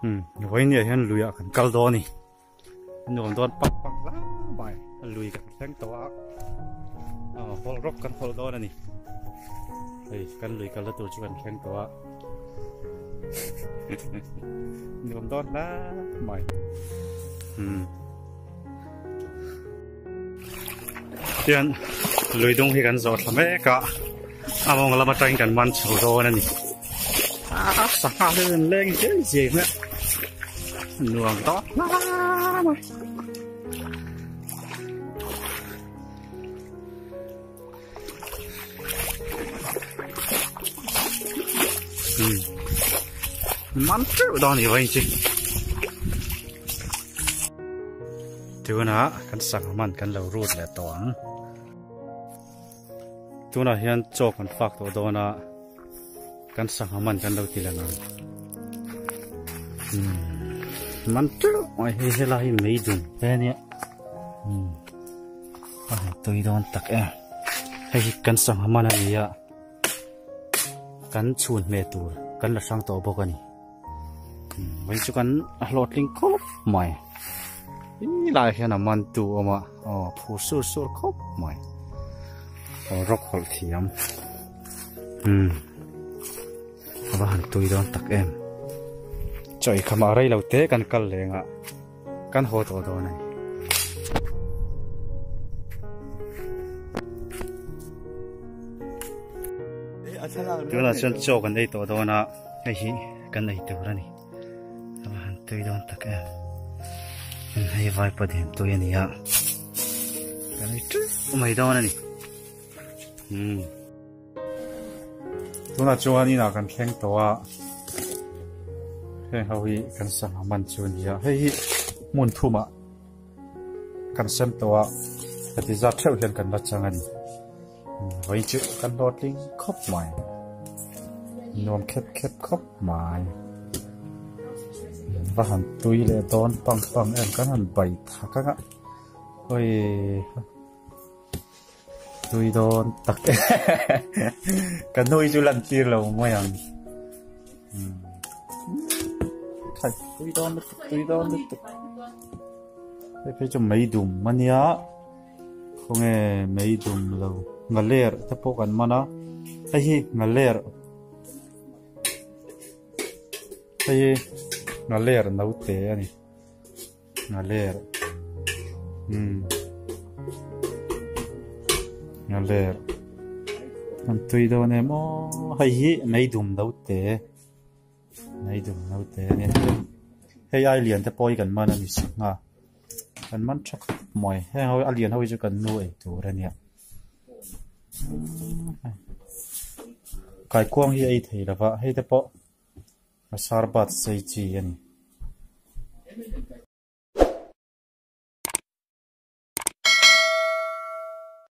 Umm vawinia hian luiah kan kal dawn a ni nuam dawn pak pak hle mai lui kan thleng tawh a aw hawlh rawk kan hawlh dawn a ni hei kan lui kalna tur chu kan thleng tawh a nuam dawn hle mai umm tian lui dung hi kan zawh thla mek a a mawng lam atangin kan man chho dawn a ni a sangha te an leng zia zia mai a nuam tawh hle mai. Man teuh dawn ni vawiin chu tunah kan sangha man kan lo rut leh tawh ang tunah hian chaw kan fak tawh dawn a kan sangha man kan lo ti lang ang man teuh mai hei helai hi meidum te ania a han tui dawn tak em hei hi kan sangha man a ni a. Kan chhun hmel tur kan la hrang tawh bawk a ni mai chu kan a hlawhtling khawp mai helai hian a man tu a awm a aw phur sur sur khawp mai aw rawk hawlh thiam umm a va han tui dawn tak em chaw ei khamah rei lo te kan kal leng a. Kan haw tawh dawn a ni. Tunah chuan chaw kan ei tawh dawn a, hei hi kan ei tur a ni. A va han tui dawn tak em. Hei vaipa den tui a ni a. Kan ei teuh mai dawn a ni. Umm. Tunah chuan inah kan thleng tawh a, heng ho hi kan sangha man chu a ni a, hei hi hmun thumah kan sem tawh a, heti zat theuh hian kan la chang a ni. Vawiin chu kan hlawhtling khawp mai, nuam khep khep khawp mai. Va han tui leh dawn pang pang em kan han bai thak ang a, awii. Tui dawn tak e ka nui chu lan tir lo mai ang thai tui dawn lutuk tui dawn lutuk hei phei chu mei dum ania khawnge mei dum lo ngaler te pawh kan man a hei hi ngaler hei hi ngaler naute a ni. Ngaler umm ngaler an tui dawn em aw hei hi meidum lo te meidum lo te a ni hei ai lian te pawh hi kan man a ni sangha kan man tha khawp mai heng ho a lian ho hi chu kan nu ei tur a nia kaikuang hi a ei thei lo va hei te pawh a sarbat sei chi a ni.